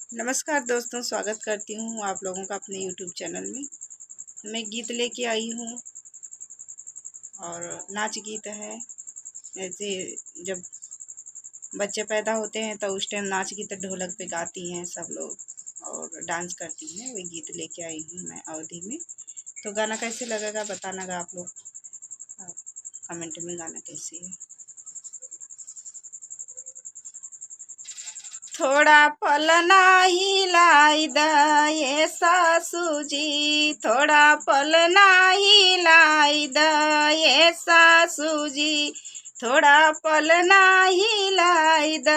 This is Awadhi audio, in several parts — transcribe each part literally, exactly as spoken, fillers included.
नमस्कार दोस्तों, स्वागत करती हूँ आप लोगों का अपने YouTube चैनल में। मैं गीत लेके आई हूँ और नाच गीत है। जैसे जब बच्चे पैदा होते हैं तो उस टाइम नाच गीत ढोलक पे गाती हैं सब लोग और डांस करती हैं, वही गीत लेके आई हूँ मैं अवधी में। तो गाना कैसे लगेगा बताना गा आप लोग, कमेंट में गाना कैसे है। थोड़ा पलना हिलाई द ये सासू जी, थोड़ा पलना हिलाई द ये सासू जी, थोड़ा पलना हिलाई द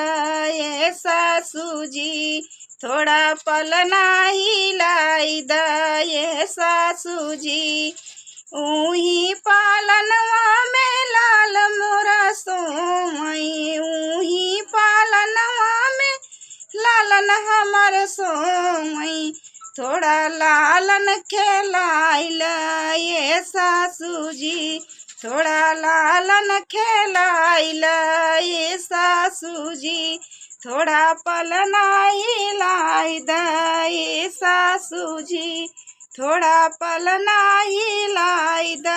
ये सासू जी, थोड़ा पलना हिलाई द ये सासू जी। ऊही पालनवा में लाल मोरा सोवई, ऊही पालनवा में लालन हमर सोवई। थोड़ा लालन खेलाइला ये सासू जी, थोड़ा लालन खेलाइला ये सासू जी, थोड़ा पलना हिलाई द ये सासू जी, थोड़ा पलना हिलाई द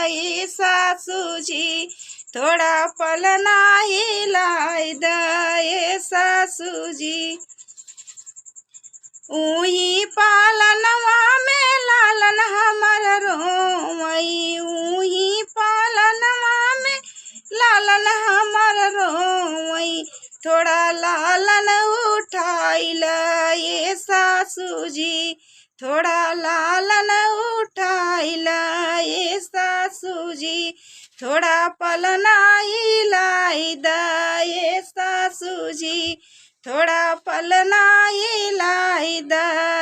ये सासू जी, थोड़ा पलना हिलाई द ये सासू जी। ऊही पालनवा में लालन हमर रोवई, ऊही पालनवा में लालन हमर रोवई। थोड़ा लालन उठाइला ये सासू जी, थोड़ा लालन उठाइला ये सासू जी, थोड़ा पलना हिलाई द ये सासू जी, थोड़ा पलना हिलाई द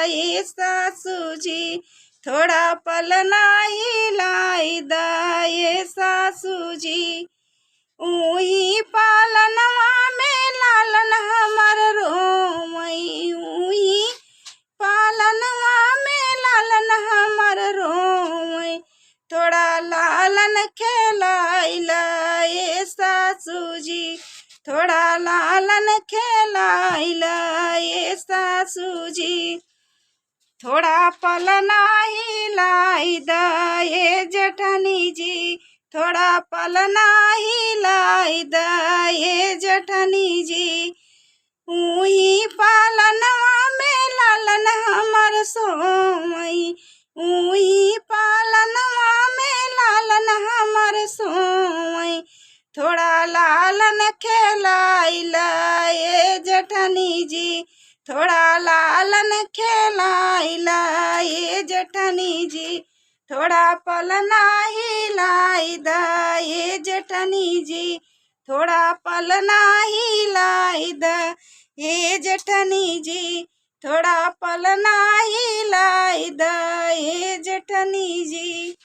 ये सासू जी, थोड़ा पलना हिलाई द ये सासू जी। ऊही पालनवा में लालन हमर रोवई, ऊही पालनवा में लालन हमर रोवई। थोड़ा लालन खेलाइला ये सासू जी, थोड़ा लालन खेलाइला ये सासू जी। थोड़ा पलना हिलाई द ये जेठनी जी, थोड़ा पलना हिलाई द ये जेठनी जी। ऊही पालनवा में लालन हमर सोवई, ऊही पालनवा में लालन हमर सोवई। थोड़ा लालन खेलाइला ये जेठनी जी, थोड़ा लालन खेलाइला ये जेठनी जी, थोड़ा पलना हिलाई द ये जेठनी जी, थोड़ा पलना हिलाई द ये जेठनी जी, थोड़ा पलना हिलाई द ये जेठनी जी।